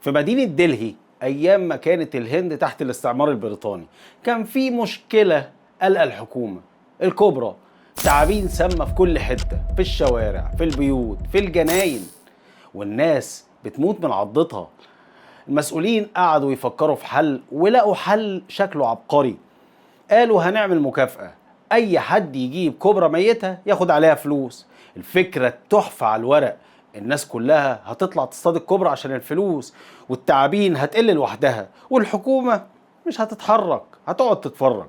في مدينة دلهي أيام ما كانت الهند تحت الاستعمار البريطاني كان في مشكلة قلق الحكومة الكبرى. تعابين سامة في كل حتة، في الشوارع، في البيوت، في الجناين، والناس بتموت من عضتها. المسؤولين قعدوا يفكروا في حل ولقوا حل شكله عبقري. قالوا هنعمل مكافأة، أي حد يجيب كوبرا ميتة ياخد عليها فلوس. الفكرة تحفة على الورق، الناس كلها هتطلع تصطاد الكوبرا عشان الفلوس، والتعابين هتقل لوحدها، والحكومة مش هتتحرك، هتقعد تتفرج.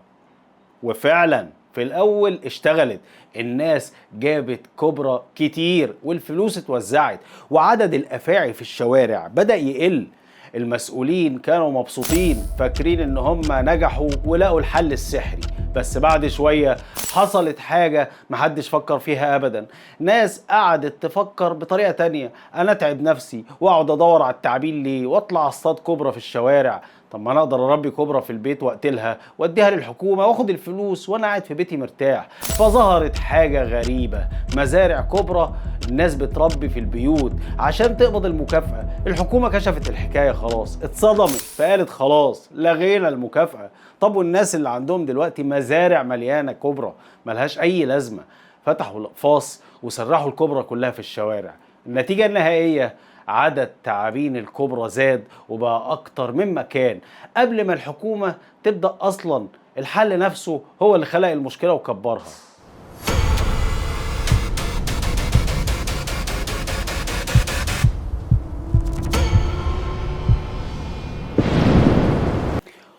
وفعلا في الأول اشتغلت، الناس جابت كوبرا كتير والفلوس اتوزعت، وعدد الأفاعي في الشوارع بدأ يقل. المسؤولين كانوا مبسوطين، فاكرين ان هم نجحوا ولقوا الحل السحري. بس بعد شوية حصلت حاجة محدش فكر فيها ابدا. ناس قعدت تفكر بطريقة تانية، انا اتعب نفسي واقعد ادور على التعابين ليه واطلع اصطاد كوبرا في الشوارع؟ طب ما انا اقدر اربي كوبرا في البيت واقتلها واديها للحكومة واخد الفلوس وانا قاعد في بيتي مرتاح. فظهرت حاجة غريبة، مزارع كوبرا الناس بتربي في البيوت عشان تقبض المكافأة. الحكومة كشفت الحكاية خلاص، اتصدمت، فقالت خلاص لغينا المكافأة. طب والناس اللي عندهم دلوقتي مزارع مليانة كوبرا ملهاش أي لازمة؟ فتحوا الأقفاص وسرحوا الكوبرا كلها في الشوارع. النتيجة النهائية عدد تعابين الكوبرا زاد وبقى أكتر مما كان قبل ما الحكومة تبدأ أصلا. الحل نفسه هو اللي خلق المشكلة وكبرها.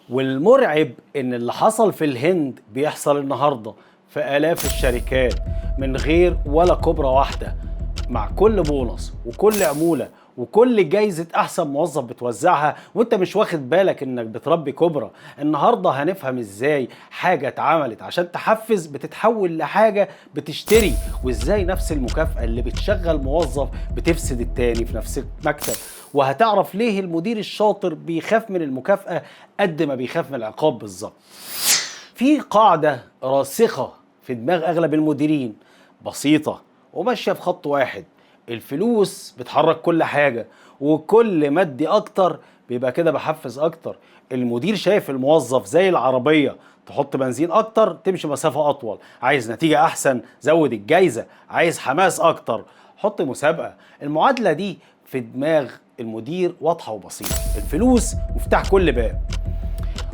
والمرعب ان اللي حصل في الهند بيحصل النهاردة في آلاف الشركات من غير ولا كوبرا واحدة، مع كل بونص وكل عمولة وكل جايزة أحسن موظف بتوزعها وانت مش واخد بالك انك بتربي كوبرا. النهاردة هنفهم ازاي حاجة اتعملت عشان تحفز بتتحول لحاجة بتشتري، وازاي نفس المكافأة اللي بتشغل موظف بتفسد التاني في نفس المكتب. وهتعرف ليه المدير الشاطر بيخاف من المكافأة قد ما بيخاف من العقاب بالظبط. في قاعدة راسخة في دماغ أغلب المديرين، بسيطة وماشية في خط واحد: الفلوس بتحرك كل حاجة، وكل ما ادي اكتر بيبقى كده بحفز اكتر. المدير شايف الموظف زي العربية، تحط بنزين اكتر تمشي مسافة اطول، عايز نتيجة احسن زود الجايزة، عايز حماس اكتر حط مسابقة. المعادلة دي في دماغ المدير واضحة وبسيطة، الفلوس مفتاح كل باب.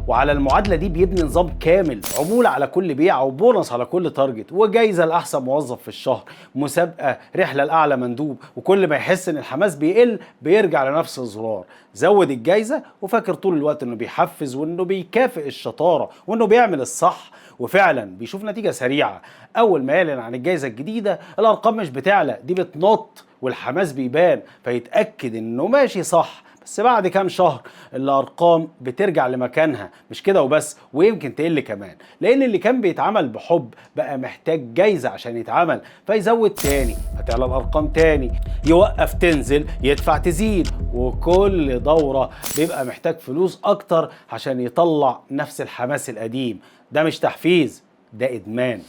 وعلى المعادلة دي بيبني نظام كامل، عمولة على كل بيعة وبونص على كل target، وجايزة لأحسن موظف في الشهر، مسابقة، رحلة لأعلى مندوب. وكل ما يحس إن الحماس بيقل بيرجع لنفس الزرار، زود الجايزة، وفاكر طول الوقت إنه بيحفز وإنه بيكافئ الشطارة وإنه بيعمل الصح. وفعلا بيشوف نتيجة سريعة، أول ما يعلن عن الجايزة الجديدة الأرقام مش بتعلى، دي بتنط والحماس بيبان، فيتأكد إنه ماشي صح. بس بعد كام شهر الارقام بترجع لمكانها، مش كده وبس، ويمكن تقل كمان، لان اللي كان بيتعمل بحب بقى محتاج جايزة عشان يتعمل، فيزود تاني فتعلى الارقام تاني، يوقف تنزل، يدفع تزيد، وكل دورة بيبقى محتاج فلوس اكتر عشان يطلع نفس الحماس القديم. ده مش تحفيز، ده ادمان.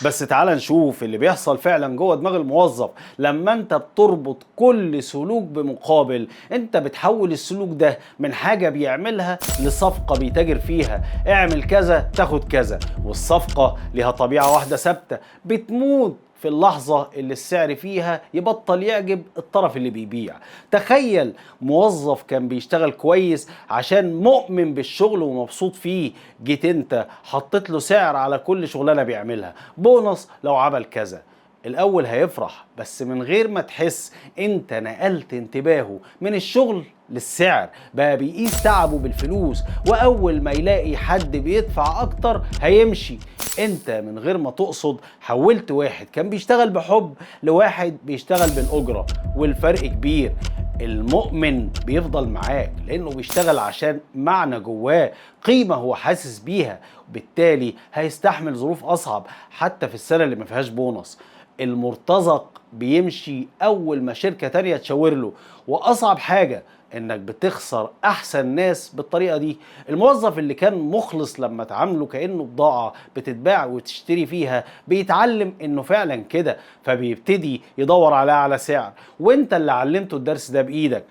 بس تعال نشوف اللي بيحصل فعلا جوه دماغ الموظف لما انت بتربط كل سلوك بمقابل. انت بتحول السلوك ده من حاجة بيعملها لصفقة بيتاجر فيها، اعمل كذا تاخد كذا، والصفقة لها طبيعة واحدة ثابتة، بتموت في اللحظة اللي السعر فيها يبطل يعجب الطرف اللي بيبيع. تخيل موظف كان بيشتغل كويس عشان مؤمن بالشغل ومبسوط فيه، جيت انت حطيت له سعر على كل شغلانة بيعملها، بونص لو عمل كذا. الأول هيفرح، بس من غير ما تحس انت نقلت انتباهه من الشغل للسعر، بقى بيقيس تعبه بالفلوس، وأول ما يلاقي حد بيدفع أكتر هيمشي. انت من غير ما تقصد حولت واحد كان بيشتغل بحب لواحد بيشتغل بالأجرة، والفرق كبير. المؤمن بيفضل معاك لأنه بيشتغل عشان معنى جواه، قيمة هو حاسس بيها، وبالتالي هيستحمل ظروف أصعب حتى في السنة اللي ما فيهاش بونص. المرتزق بيمشي أول ما شركة تانية تشاور له. وأصعب حاجة انك بتخسر احسن ناس بالطريقة دي. الموظف اللي كان مخلص لما تعامله كأنه بضاعة بتتباع وتشتري فيها بيتعلم انه فعلا كده، فبيبتدي يدور على اعلى سعر، وانت اللي علمته الدرس ده بايدك.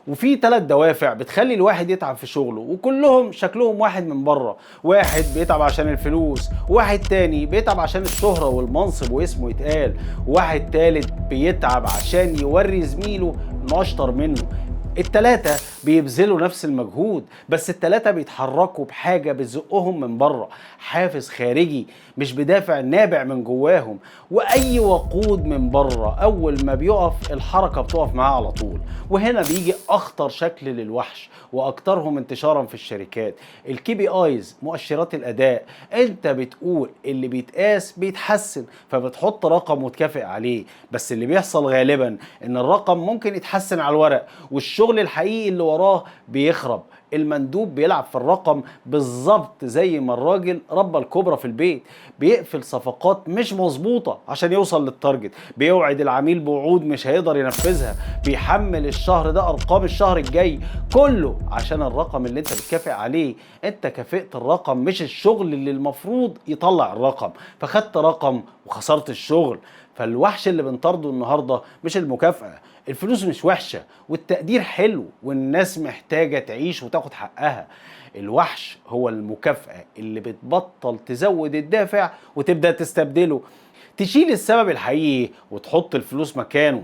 وفي 3 دوافع بتخلي الواحد يتعب في شغله، وكلهم شكلهم واحد من بره. واحد بيتعب عشان الفلوس، واحد تاني بيتعب عشان الشهرة والمنصب واسمه يتقال، واحد تالت بيتعب عشان يوري زميله انه اشطر منه. التلاتة بيبذلوا نفس المجهود، بس التلاتة بيتحركوا بحاجة بتزقهم من بره، حافز خارجي مش بدافع نابع من جواهم. وأي وقود من بره أول ما بيقف الحركة بتقف معاه على طول. وهنا بيجي أخطر شكل للوحش وأكثرهم انتشارا في الشركات، ال KPIs، مؤشرات الأداء. أنت بتقول اللي بيتقاس بيتحسن، فبتحط رقم وتكافئ عليه، بس اللي بيحصل غالبا إن الرقم ممكن يتحسن على الورق والشغل الحقيقي اللي وراه بيخرب. المندوب بيلعب في الرقم بالظبط زي ما الراجل ربى الكوبرا في البيت، بيقفل صفقات مش مظبوطة عشان يوصل لل target، بيوعد العميل بوعود مش هيقدر ينفذها، بيحمل الشهر ده ارقام الشهر الجاي كله عشان الرقم اللي انت بتكافئ عليه. انت كافئت الرقم مش الشغل اللي المفروض يطلع الرقم، فخدت رقم وخسرت الشغل. فالوحش اللي بنطرده النهارده مش المكافأة، الفلوس مش وحشة والتقدير حلو والناس محتاجة تعيش وتاخد حقها. الوحش هو المكافأة اللي بتبطل تزود الدافع وتبدأ تستبدله، تشيل السبب الحقيقي وتحط الفلوس مكانه.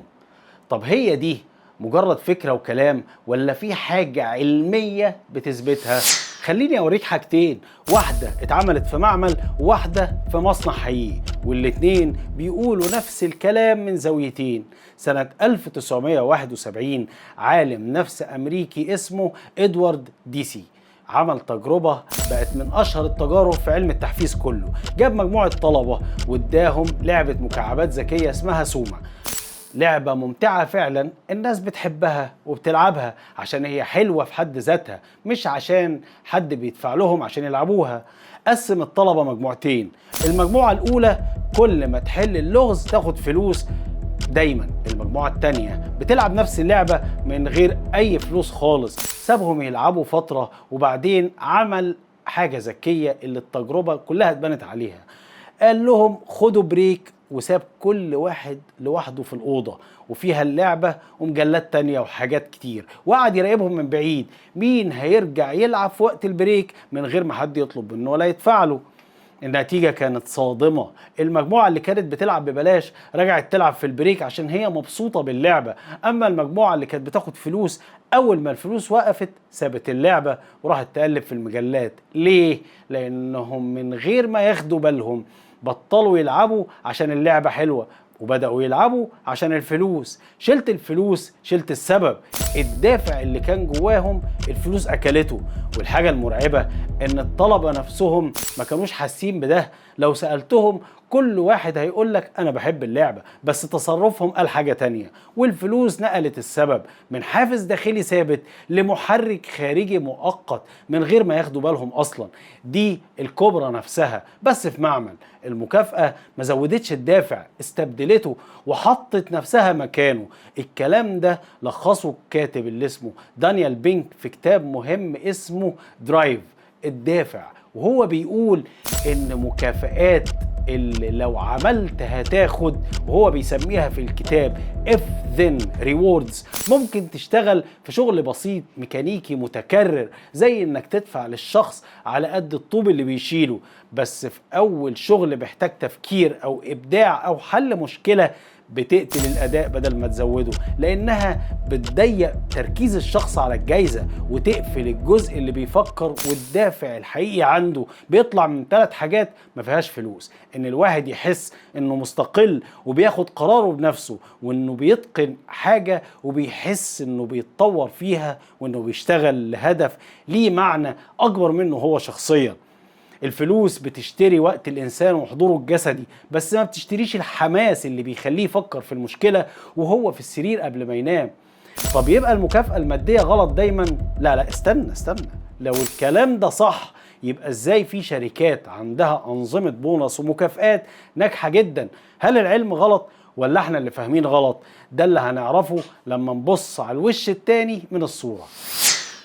طب هي دي مجرد فكرة وكلام ولا في حاجة علمية بتثبتها؟ خليني اوريك حاجتين، واحدة اتعملت في معمل وواحدة في مصنع حقيقي، والاتنين بيقولوا نفس الكلام من زاويتين. سنة 1971 عالم نفس امريكي اسمه ادوارد ديسي عمل تجربة بقت من أشهر التجارب في علم التحفيز كله. جاب مجموعة طلبة واداهم لعبة مكعبات ذكية اسمها سوما، لعبة ممتعة فعلا، الناس بتحبها وبتلعبها عشان هي حلوة في حد ذاتها، مش عشان حد بيدفع لهم عشان يلعبوها. قسم الطلبة مجموعتين، المجموعة الأولى كل ما تحل اللغز تاخد فلوس دايما، المجموعة التانية بتلعب نفس اللعبة من غير أي فلوس خالص. سابهم يلعبوا فترة وبعدين عمل حاجة ذكية اللي التجربة كلها اتبنت عليها. قال لهم خدوا break، وساب كل واحد لوحده في الأوضة وفيها اللعبة ومجلات تانية وحاجات كتير، وقعد يراقبهم من بعيد مين هيرجع يلعب في وقت ال break من غير ما حد يطلب منه ولا يدفع له. النتيجة كانت صادمة، المجموعة اللي كانت بتلعب ببلاش رجعت تلعب في ال break عشان هي مبسوطة باللعبة، أما المجموعة اللي كانت بتاخد فلوس أول ما الفلوس وقفت سابت اللعبة وراحت تقلب في المجلات. ليه؟ لأنهم من غير ما ياخدوا بالهم بطلوا يلعبوا عشان اللعبة حلوة وبدأوا يلعبوا عشان الفلوس. شلت الفلوس شلت السبب، الدافع اللي كان جواهم الفلوس أكلته. والحاجة المرعبة إن الطلبة نفسهم ما كانوش حاسين بده، لو سألتهم كل واحد هيقولك أنا بحب اللعبة، بس تصرفهم قال حاجة تانية. والفلوس نقلت السبب من حافز داخلي ثابت لمحرك خارجي مؤقت من غير ما ياخدوا بالهم أصلا. دي الكبرى نفسها بس في معمل. المكافأة ما زودتش الدافع، استبدلته وحطت نفسها مكانه. الكلام ده لخصه الكاتب اللي اسمه دانيال بينك في كتاب مهم اسمه Drive، الدافع، وهو بيقول إن مكافآت اللي لو عملت هتاخد، وهو بيسميها في الكتاب if then rewards، ممكن تشتغل في شغل بسيط ميكانيكي متكرر زي انك تدفع للشخص على قد الطوب اللي بيشيله، بس في اول شغل بيحتاج تفكير او ابداع او حل مشكلة بتقتل الاداء بدل ما تزوده، لانها بتضيق تركيز الشخص على الجايزة وتقفل الجزء اللي بيفكر، والدافع الحقيقي عنده بيطلع من 3 حاجات ما فيهاش فلوس: ان الواحد يحس انه مستقل وبياخد قراره بنفسه، وانه بيتقن حاجة وبيحس انه بيتطور فيها، وانه بيشتغل لهدف ليه معنى اكبر منه هو شخصيا. الفلوس بتشتري وقت الإنسان وحضوره الجسدي، بس ما بتشتريش الحماس اللي بيخليه يفكر في المشكلة وهو في السرير قبل ما ينام. طب يبقى المكافأة المادية غلط دايما؟ لا لا، استنى، لو الكلام ده صح يبقى ازاي في شركات عندها أنظمة بونص ومكافآت ناجحة جدا؟ هل العلم غلط ولا احنا اللي فاهمين غلط؟ ده اللي هنعرفه لما نبص على الوش التاني من الصورة.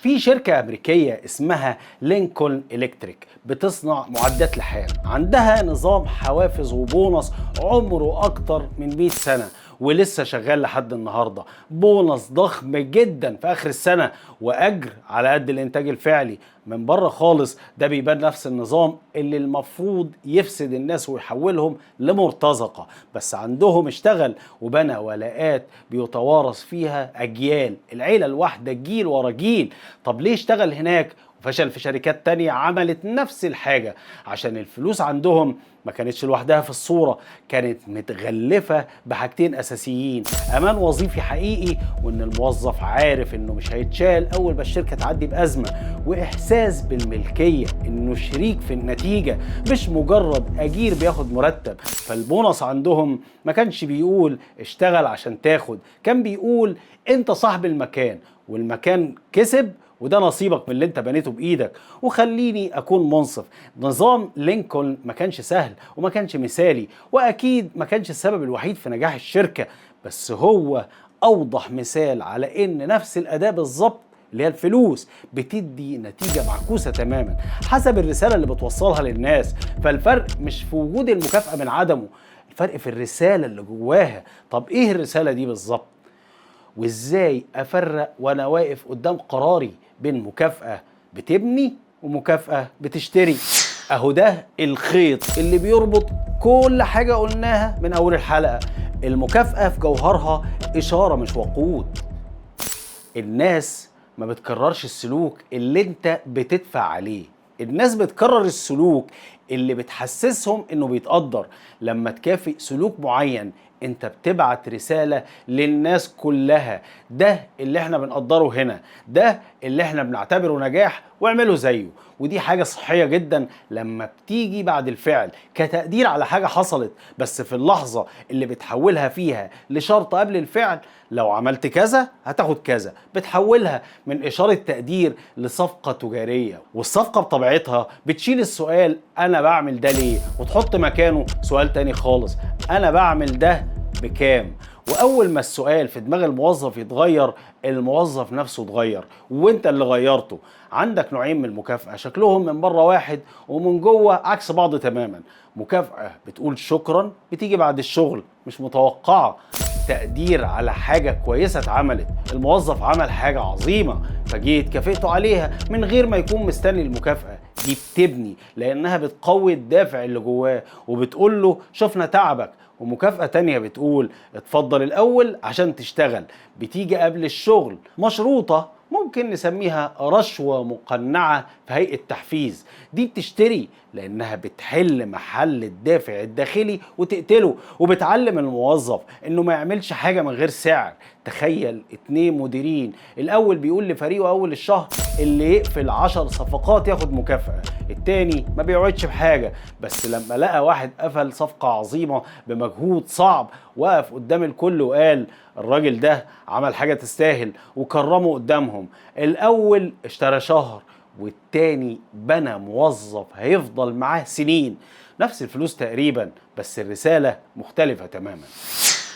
في شركة أمريكية اسمها لينكولن إلكتريك بتصنع معدات لحام، عندها نظام حوافز وبونص عمره أكتر من 100 سنة، ولسه شغال لحد النهاردة. بونص ضخم جدا في آخر السنة وأجر على قد الإنتاج الفعلي. من بره خالص ده بيبان نفس النظام اللي المفروض يفسد الناس ويحولهم لمرتزقة، بس عندهم اشتغل وبنى ولاءات بيتوارث فيها أجيال، العيلة الواحدة جيل ورا جيل. طب ليه اشتغل هناك وفشل في شركات تانية عملت نفس الحاجة؟ عشان الفلوس عندهم ما كانتش لوحدها في الصورة، كانت متغلفة بحاجتين أساسيين: أمان وظيفي حقيقي، وإن الموظف عارف إنه مش هيتشال أول ما الشركة تعدي بأزمة، وإحساس بالملكية إنه شريك في النتيجة مش مجرد أجير بياخد مرتب. فالبونص عندهم ما كانش بيقول اشتغل عشان تاخد، كان بيقول أنت صاحب المكان والمكان كسب وده نصيبك من اللي انت بنيته بايدك. وخليني اكون منصف، نظام لينكولن ما كانش سهل وما كانش مثالي، واكيد ما كانش السبب الوحيد في نجاح الشركة، بس هو اوضح مثال على ان نفس الاداة بالظبط اللي هي الفلوس بتدي نتيجة معكوسة تماما حسب الرسالة اللي بتوصلها للناس. فالفرق مش في وجود المكافأة من عدمه، الفرق في الرسالة اللي جواها. طب ايه الرسالة دي بالظبط؟ وازاي افرق وانا واقف قدام قراري بين مكافأة بتبني ومكافأة بتشتري؟ اهو ده الخيط اللي بيربط كل حاجة قلناها من اول الحلقة. المكافأة في جوهرها اشارة مش وقود. الناس ما بتكررش السلوك اللي انت بتدفع عليه، الناس بتكرر السلوك اللي بتحسسهم انه بيتقدر. لما تكافئ سلوك معين انت بتبعت رسالة للناس كلها، ده اللي احنا بنقدره هنا، ده اللي احنا بنعتبره نجاح، واعمله زيه. ودي حاجة صحية جدا لما بتيجي بعد الفعل كتقدير على حاجة حصلت، بس في اللحظة اللي بتحولها فيها لشرط قبل الفعل، لو عملت كذا هتاخد كذا، بتحولها من إشارة تقدير لصفقة تجارية. والصفقة بطبيعتها بتشيل السؤال أنا بعمل ده ليه، وتحط مكانه سؤال تاني خالص، أنا بعمل ده بكام؟ وأول ما السؤال في دماغ الموظف يتغير، الموظف نفسه اتغير وانت اللي غيرته. عندك نوعين من المكافأة، شكلهم من بره واحد ومن جوه عكس بعض تماما. مكافأة بتقول شكرا، بتيجي بعد الشغل، مش متوقعة، تقدير على حاجة كويسة اتعملت، الموظف عمل حاجة عظيمة فجيت كافئته عليها من غير ما يكون مستني المكافأة. دي بتبني لأنها بتقوي الدافع اللي جواه وبتقول له شفنا تعبك. ومكافأة تانية بتقول اتفضل الأول عشان تشتغل، بتيجي قبل الشغل، مشروطة، ممكن نسميها رشوة مقنعة في هيئة تحفيز. دي بتشتري لأنها بتحل محل الدافع الداخلي وتقتله، وبتعلم الموظف إنه ما يعملش حاجة من غير سعر. تخيل 2 مديرين، الأول بيقول لفريقه أول الشهر اللي يقفل 10 صفقات ياخد مكافأة، التاني ما بيوعدش بحاجة، بس لما لقى واحد قفل صفقة عظيمة بمجهود صعب وقف قدام الكل وقال الراجل ده عمل حاجة تستاهل، وكرمه قدامهم. الأول اشترى شهر والتاني بنى موظف هيفضل معاه سنين، نفس الفلوس تقريبا بس الرسالة مختلفة تماما.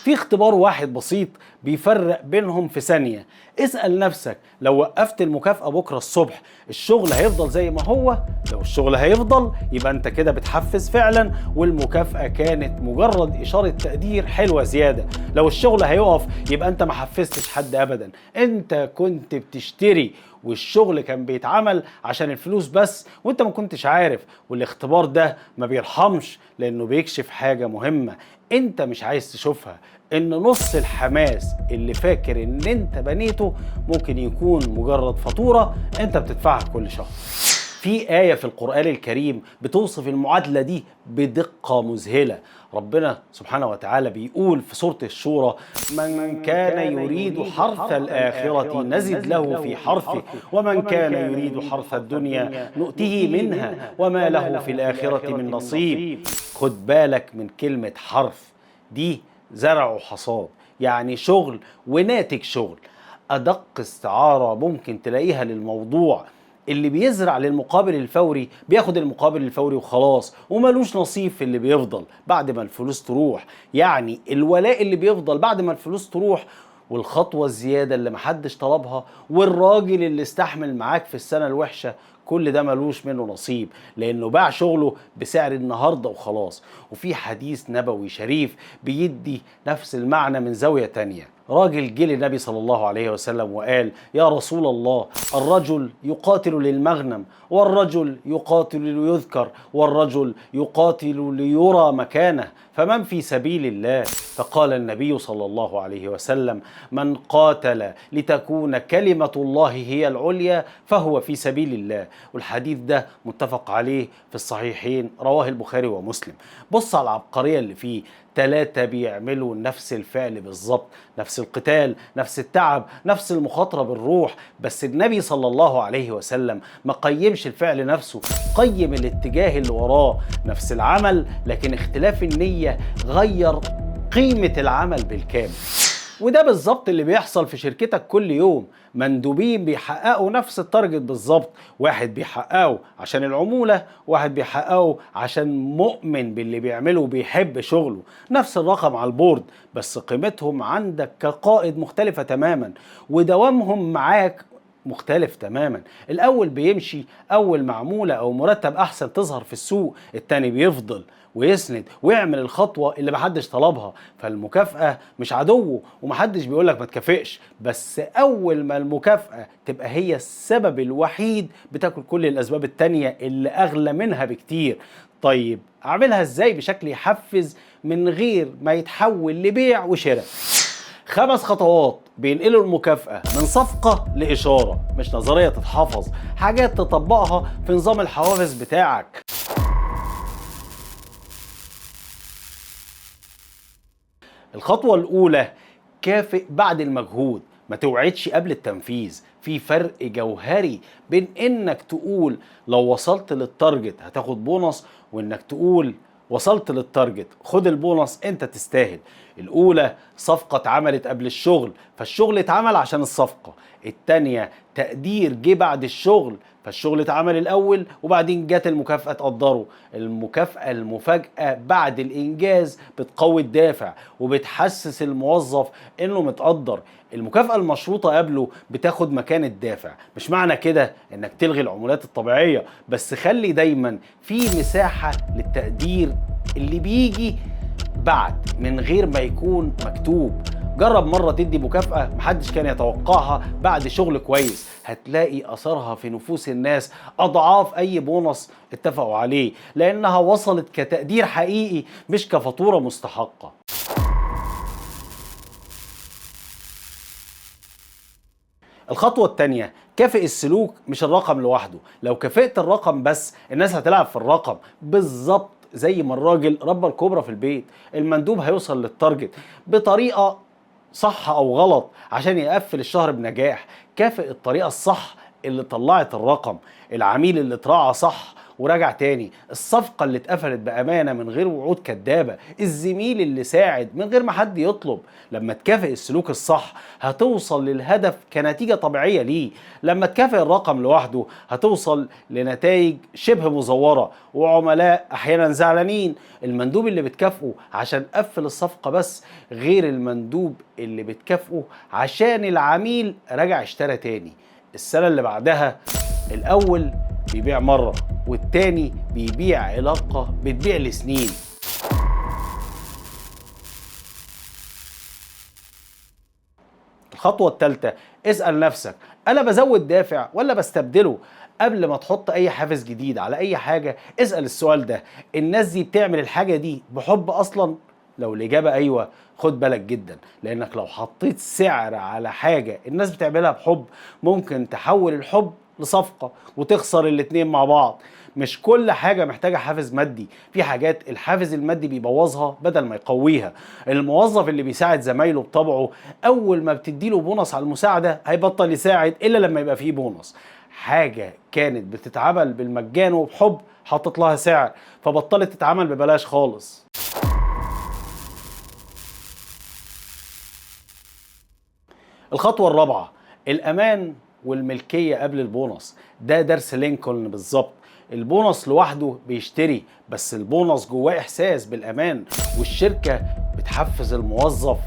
في اختبار واحد بسيط بيفرق بينهم في ثانية. اسأل نفسك لو وقفت المكافأة بكرة الصبح الشغل هيفضل زي ما هو؟ لو الشغل هيفضل يبقى انت كده بتحفز فعلا، والمكافأة كانت مجرد إشارة تقدير حلوة زيادة. لو الشغل هيقف يبقى انت ما حفزتش حد أبدا، انت كنت بتشتري والشغل كان بيتعمل عشان الفلوس بس وانت ما كنتش عارف. والاختبار ده ما بيرحمش لأنه بيكشف حاجة مهمة انت مش عايز تشوفها، ان نص الحماس اللي فاكر ان انت بنيته ممكن يكون مجرد فاتورة انت بتدفعها كل شهر. في آية في القرآن الكريم بتوصف المعادلة دي بدقة مذهلة. ربنا سبحانه وتعالى بيقول في سورة الشورى: من كان يريد حرث الآخرة نزد له في حرثه، ومن كان يريد حرث الدنيا نؤته منها وما له في الآخرة من نصيب. خد بالك من كلمة حرث دي، زرع وحصاد، يعني شغل وناتج شغل. أدق استعارة ممكن تلاقيها للموضوع، اللي بيزرع للمقابل الفوري بياخد المقابل الفوري وخلاص، وملوش نصيب في اللي بيفضل بعد ما الفلوس تروح. يعني الولاء اللي بيفضل بعد ما الفلوس تروح، والخطوة الزيادة اللي محدش طلبها، والراجل اللي استحمل معاك في السنة الوحشة، كل ده ملوش منه نصيب، لانه باع شغله بسعر النهارده وخلاص. وفي حديث نبوي شريف بيدي نفس المعنى من زاوية تانية. راجل جه للنبي صلى الله عليه وسلم وقال: يا رسول الله، الرجل يقاتل للمغنم، والرجل يقاتل ليذكر، والرجل يقاتل ليرى مكانه، فمن في سبيل الله؟ فقال النبي صلى الله عليه وسلم: من قاتل لتكون كلمة الله هي العليا فهو في سبيل الله. والحديث ده متفق عليه في الصحيحين، رواه البخاري ومسلم. بص على العبقرية اللي فيه، 3 بيعملوا نفس الفعل بالظبط، نفس القتال، نفس التعب، نفس المخاطرة بالروح، بس النبي صلى الله عليه وسلم ما قيمش الفعل نفسه، قيم الاتجاه اللي وراه. نفس العمل لكن اختلاف النية غير قيمة العمل بالكامل. وده بالظبط اللي بيحصل في شركتك كل يوم. مندوبين بيحققوا نفس ال target بالظبط، واحد بيحققه عشان العمولة، واحد بيحققه عشان مؤمن باللي بيعمله وبيحب شغله. نفس الرقم على ال board، بس قيمتهم عندك كقائد مختلفة تماما، ودوامهم معاك مختلف تماما. الأول بيمشي أول معمولة أو مرتب أحسن تظهر في السوق، التاني بيفضل ويسند ويعمل الخطوة اللي محدش طلبها. فالمكافأة مش عدوه، ومحدش بيقولك ما تكافئش، بس أول ما المكافأة تبقى هي السبب الوحيد بتاكل كل الأسباب التانية اللي أغلى منها بكتير. طيب أعملها إزاي بشكل يحفز من غير ما يتحول لبيع وشراء؟ 5 خطوات بينقلوا المكافأة من صفقة لإشارة، مش نظرية تتحفظ، حاجات تطبقها في نظام الحوافز بتاعك. الخطوة الأولى: كافئ بعد المجهود، ما توعدش قبل التنفيذ. في فرق جوهري بين انك تقول لو وصلت لل target هتاخد بونص، وانك تقول وصلت لل target خد البونص انت تستاهل. الاولى صفقة اتعملت قبل الشغل، فالشغل اتعمل عشان الصفقة. التانية تقدير جه بعد الشغل، فالشغل اتعمل الاول وبعدين جت المكافأة تقدره. المكافأة المفاجأة بعد الانجاز بتقوي الدافع وبتحسس الموظف انه متقدر. المكافأة المشروطة قبله بتاخد مكان الدافع. مش معنى كده انك تلغي العمولات الطبيعية، بس خلي دايما في مساحة للتقدير اللي بيجي بعد من غير ما يكون مكتوب. جرب مرة تدي مكافأة محدش كان يتوقعها بعد شغل كويس، هتلاقي أثرها في نفوس الناس أضعاف أي بونص اتفقوا عليه، لأنها وصلت كتقدير حقيقي مش كفاتورة مستحقة. الخطوة التانية: كافئ السلوك مش الرقم لوحده. لو كافئت الرقم بس الناس هتلعب في الرقم، بالظبط زي ما الراجل ربى الكوبرا في البيت. المندوب هيوصل لل target بطريقة صح أو غلط عشان يقفل الشهر بنجاح. كافئ الطريقة الصح اللي طلعت الرقم، العميل اللي اتراعى صح وراجع تاني، الصفقة اللي اتقفلت بأمانة من غير وعود كدابة، الزميل اللي ساعد من غير ما حد يطلب. لما تكافئ السلوك الصح هتوصل للهدف كنتيجة طبيعية ليه. لما تكافئ الرقم لوحده هتوصل لنتائج شبه مزورة وعملاء أحيانا زعلانين. المندوب اللي بتكافئه عشان قفل الصفقة بس غير المندوب اللي بتكافئه عشان العميل رجع اشترى تاني السنة اللي بعدها. الأول بيبيع مرة، والتاني بيبيع علاقة بتبيع لسنين. الخطوة الثالثة: اسأل نفسك، أنا بزود دافع ولا بستبدله؟ قبل ما تحط أي حافز جديد على أي حاجة اسأل السؤال ده: الناس دي بتعمل الحاجة دي بحب أصلا؟ لو الإجابة أيوة خد بالك جدا، لأنك لو حطيت سعر على حاجة الناس بتعملها بحب ممكن تحول الحب لصفقة وتخسر الاتنين مع بعض. مش كل حاجة محتاجة حافز مادي، في حاجات الحافز المادي بيبوظها بدل ما يقويها. الموظف اللي بيساعد زمايله بطبعه أول ما بتديله بونص على المساعدة هيبطل يساعد إلا لما يبقى فيه بونص. حاجة كانت بتتعمل بالمجان وبحب حطت لها سعر فبطلت تتعمل ببلاش خالص. الخطوة الرابعة: الأمان والملكية قبل البونص. ده درس لينكولن بالظبط. البونص لوحده بيشتري، بس البونص جواه إحساس بالأمان، والشركة بتحفز الموظف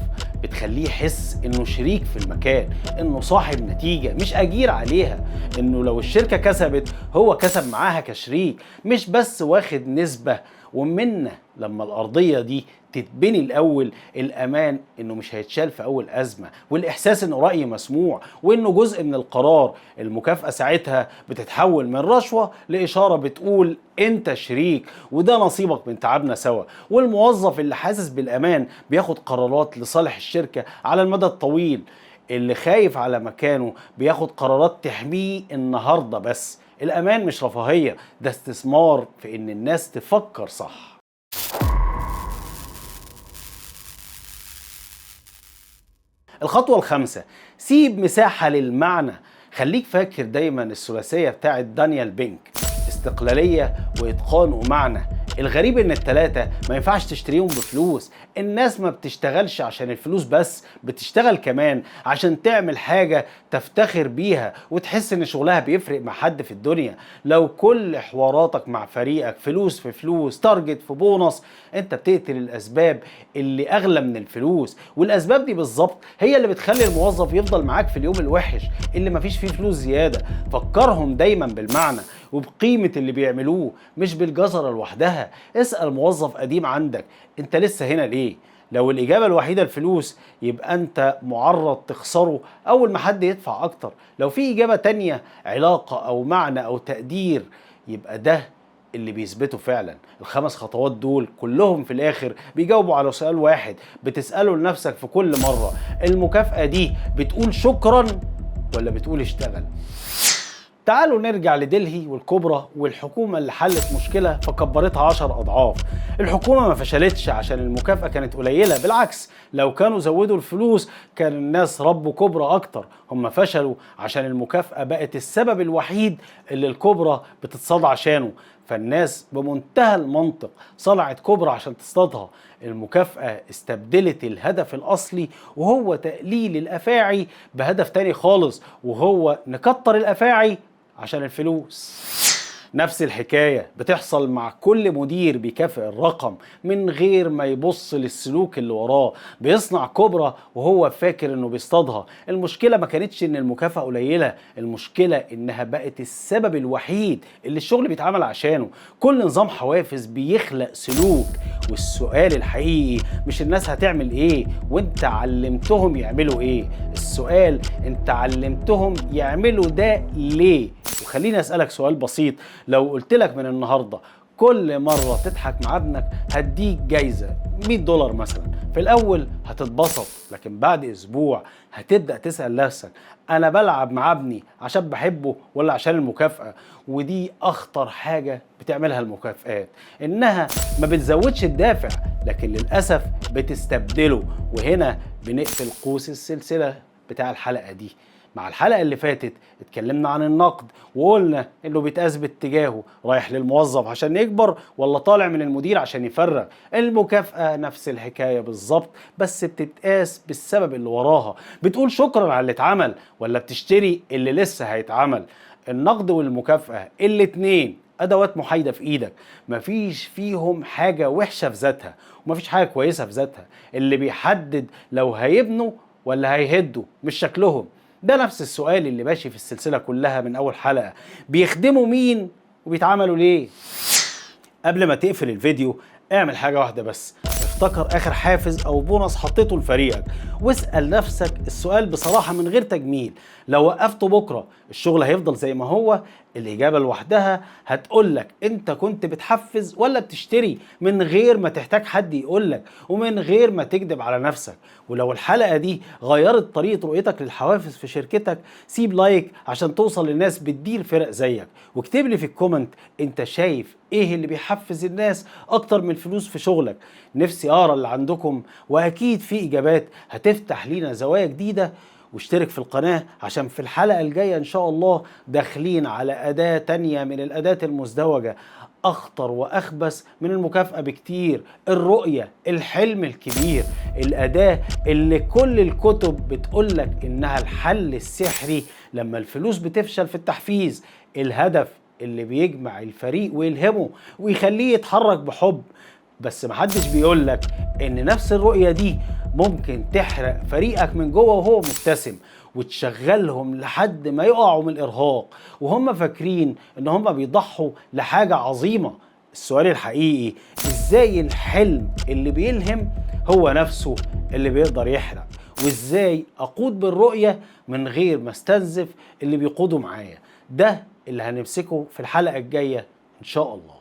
بتخليه يحس انه شريك في المكان، انه صاحب نتيجة مش اجير عليها، انه لو الشركة كسبت هو كسب معاها كشريك، مش بس واخد نسبة. ومنا لما الارضية دي تتبني الاول، الامان انه مش هيتشال في اول ازمة، والاحساس انه رأي مسموع وانه جزء من القرار. المكافأة ساعتها بتتحول من رشوة لاشارة بتقول انت شريك وده نصيبك من تعبنا سوا. والموظف اللي حاسس بالامان بياخد قرارات لصالح الشركة على المدى الطويل، اللي خايف على مكانه بياخد قرارات تحميه النهاردة بس. الأمان مش رفاهية، ده استثمار في إن الناس تفكر صح. الخطوة الخامسة، سيب مساحة للمعنى. خليك فاكر دايما الثلاثية بتاعت دانيال بينك، استقلالية وإتقان ومعنى. الغريب ان التلاتة ما ينفعش تشتريهم بفلوس. الناس ما بتشتغلش عشان الفلوس بس، بتشتغل كمان عشان تعمل حاجة تفتخر بيها وتحس ان شغلها بيفرق مع حد في الدنيا. لو كل حواراتك مع فريقك فلوس في فلوس، target في بونص، انت بتقتل الاسباب اللي اغلى من الفلوس. والاسباب دي بالظبط هي اللي بتخلي الموظف يفضل معاك في اليوم الوحش اللي مفيش فيه فلوس زيادة. فكرهم دايما بالمعنى وبقيمة اللي بيعملوه، مش بالجزرة لوحدها. اسأل موظف قديم عندك، انت لسه هنا ليه؟ لو الإجابة الوحيدة الفلوس، يبقى انت معرض تخسره أول ما حد يدفع أكتر. لو في إجابة تانية، علاقة أو معنى أو تقدير، يبقى ده اللي بيثبته فعلا. الخمس خطوات دول كلهم في الآخر بيجاوبوا على سؤال واحد بتسأله لنفسك في كل مرة: المكافأة دي بتقول شكرا ولا بتقول اشتغل؟ تعالوا نرجع لدلهي والكبرى والحكومة اللي حلت مشكلة فكبرتها 10 أضعاف. الحكومة ما فشلتش عشان المكافأة كانت قليلة، بالعكس لو كانوا زودوا الفلوس كان الناس ربوا كبرى أكتر. هم فشلوا عشان المكافأة بقت السبب الوحيد اللي الكبرى بتتصاد عشانه، فالناس بمنتهى المنطق صنعت كبرى عشان تصطادها. المكافأة استبدلت الهدف الأصلي وهو تقليل الأفاعي بهدف تاني خالص، وهو نكتر الأفاعي عشان الفلوس. نفس الحكاية بتحصل مع كل مدير بيكافئ الرقم من غير ما يبص للسلوك اللي وراه، بيصنع كبرى وهو فاكر انه بيصطادها. المشكلة ما كانتش ان المكافأة قليلة، المشكلة انها بقت السبب الوحيد اللي الشغل بيتعمل عشانه. كل نظام حوافز بيخلق سلوك، والسؤال الحقيقي مش الناس هتعمل ايه وانت علمتهم يعملوا ايه، السؤال انت علمتهم يعملوا ده ليه. وخليني اسألك سؤال بسيط، لو قلت لك من النهارده كل مرة تضحك مع ابنك هديك جايزة $100 مثلا، في الأول هتتبسط، لكن بعد أسبوع هتبدأ تسأل نفسك أنا بلعب مع ابني عشان بحبه ولا عشان المكافأة؟ ودي أخطر حاجة بتعملها المكافآت، إنها ما بتزودش الدافع لكن للأسف بتستبدله. وهنا بنقفل قوس السلسلة بتاع الحلقة دي. مع الحلقة اللي فاتت اتكلمنا عن النقد وقلنا انه بيتقاس باتجاهه، رايح للموظف عشان يكبر ولا طالع من المدير عشان يفرغ. المكافأة نفس الحكاية بالظبط، بس بتتقاس بالسبب اللي وراها، بتقول شكرا على اللي اتعمل ولا بتشتري اللي لسه هيتعمل. النقد والمكافأة الاتنين ادوات محايدة في ايدك، مفيش فيهم حاجة وحشة في ذاتها ومفيش حاجة كويسة في ذاتها. اللي بيحدد لو هيبنوا ولا هيهدوا مش شكلهم. ده نفس السؤال اللي ماشي في السلسلة كلها من أول حلقة، بيخدموا مين وبيتعملوا ليه؟ قبل ما تقفل الفيديو اعمل حاجة واحدة بس، افتكر آخر حافز أو بونص حطيته لفريقك، واسأل نفسك السؤال بصراحة من غير تجميل، لو وقفته بكرة الشغل هيفضل زي ما هو؟ الإجابة لوحدها هتقولك أنت كنت بتحفز ولا بتشتري من غير ما تحتاج حد يقولك ومن غير ما تكذب على نفسك. ولو الحلقة دي غيرت طريقة رؤيتك للحوافز في شركتك، سيب like عشان توصل للناس بتدير فرق زيك، واكتب لي في ال comment أنت شايف إيه اللي بيحفز الناس أكتر من الفلوس في شغلك. نفسي أقرأ اللي عندكم، وأكيد في إجابات هتفتح لينا زوايا جديدة. واشترك في القناة عشان في الحلقة الجاية إن شاء الله داخلين على أداة تانية من الأداة المزدوجة، أخطر وأخبث من المكافأة بكتير، الرؤية، الحلم الكبير، الأداة اللي كل الكتب بتقولك إنها الحل السحري لما الفلوس بتفشل في التحفيز، الهدف اللي بيجمع الفريق ويلهمه ويخليه يتحرك بحب. بس محدش بيقولك ان نفس الرؤية دي ممكن تحرق فريقك من جوه وهو مبتسم، وتشغلهم لحد ما يقعوا من الإرهاق وهم فاكرين ان هم بيضحوا لحاجة عظيمة. السؤال الحقيقي، ازاي الحلم اللي بيلهم هو نفسه اللي بيقدر يحرق؟ وازاي اقود بالرؤية من غير ما استنزف اللي بيقودوا معايا؟ ده اللي هنمسكه في الحلقة الجاية ان شاء الله.